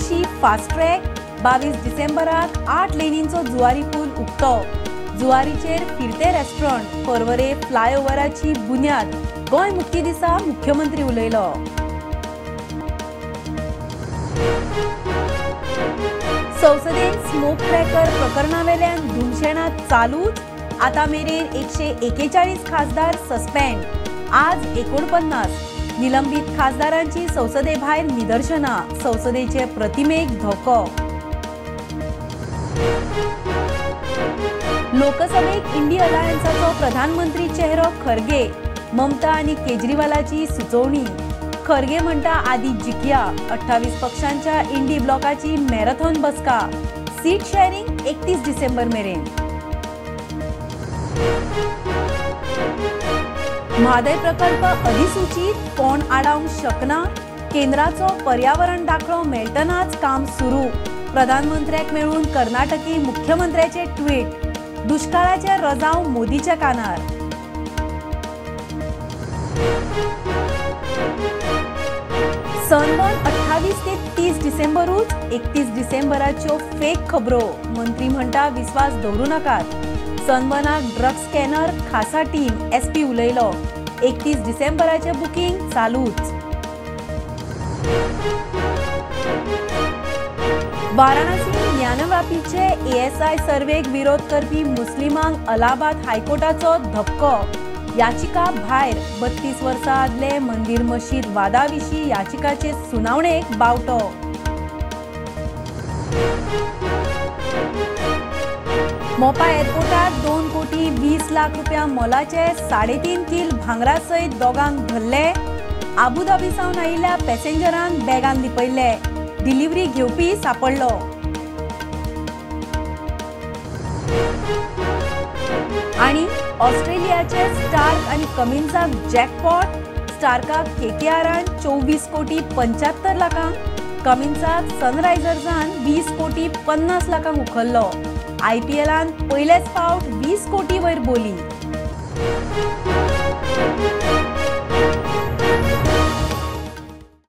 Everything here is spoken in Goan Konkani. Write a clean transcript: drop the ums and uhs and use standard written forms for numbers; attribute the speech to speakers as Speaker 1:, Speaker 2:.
Speaker 1: केशी फास्ट ट्रॅक. 22 डिसेंबराक 8 लेनींचो जुवारी पूल उक्तो. जुवारीचेर फिरते रेस्टॉरंट. पर्वरे फ्लायओव्हराची बुन्याद. गोंय मुक्ती दिसा मुख्यमंत्री उलयलो. संसदेत स्मोक क्रॅकर प्रकरणावेल्यान धुमशेणां चालूच. आता मेरेन 141 खासदार सस्पेंड. आज 49 निलंबित खासदारांची संसदेभायर निदर्शनां. संसदेचे प्रतिमेक धोको. लोकसभेक इंडी अलायन्साचो प्रधानमंत्री चेहरो खरगे. ममता आनी केजरीवालाची सुचोवणी. खरगे म्हणटा आदी जिखया. 28 पक्षांच्या इंडी ब्लॉकाची मॅरेथॉन बसका. सीट शेअरिंग 31 डिसेंबर मेरेन. म्हादय प्रकल्प अधिसूचित कोण आडावंक शकना. केंद्राचो पर्यावरण दाखलो मेळटनाच काम सुरू. प्रधानमंत्र्याक मेळून कर्नाटकी मुख्यमंत्र्याचे ट्वीट. दुष्काळाचे रजाव मोदीच्या कानार. सनबर्न 28 ते 30 डिसेंबरूच. 31 डिसेंबराच्यो फेक खबरो. मंत्री म्हणटा विस्वास दवरू नाकात. सनबर्नाक ड्रग स्कॅनर खासा टीम. एसपी उलयलो. 31 डिसेंबराचे बुकींग चालूच. वाराणसी ज्ञानवापीचे एएसआय सर्वेक विरोध करपी मुस्लिमांक अलाहाबाद हायकोर्टाचो धपको. याचिका भायर. 32 वर्सां आदले मंदिर मशीद वादा विशीं याचिकाचे सुनावणेक बावटो. मोपा एअरपोर्टार 2 कोटी 20 लाख रुपया मोलाचे 3.5 किल भांगरा सयत दोगांक धरले. आबुधाबी सावन आयिल्ल्या पॅसेंजरांक बॅगान लिपयल्ले. डिलिव्हरी घेवपी सापडलो. आनी ऑस्ट्रेलियाचे स्टार्क आनी कमिन्साक जॅकपॉट. स्टार्काक केकेआरान 24 कोटी 75 लाखांक, कमिन्साक सनरायझर्सान 20 कोटी 50 लाखांक उखल्लो. आयपीएलान पयलेच फावट 20 कोटी वयर बोली.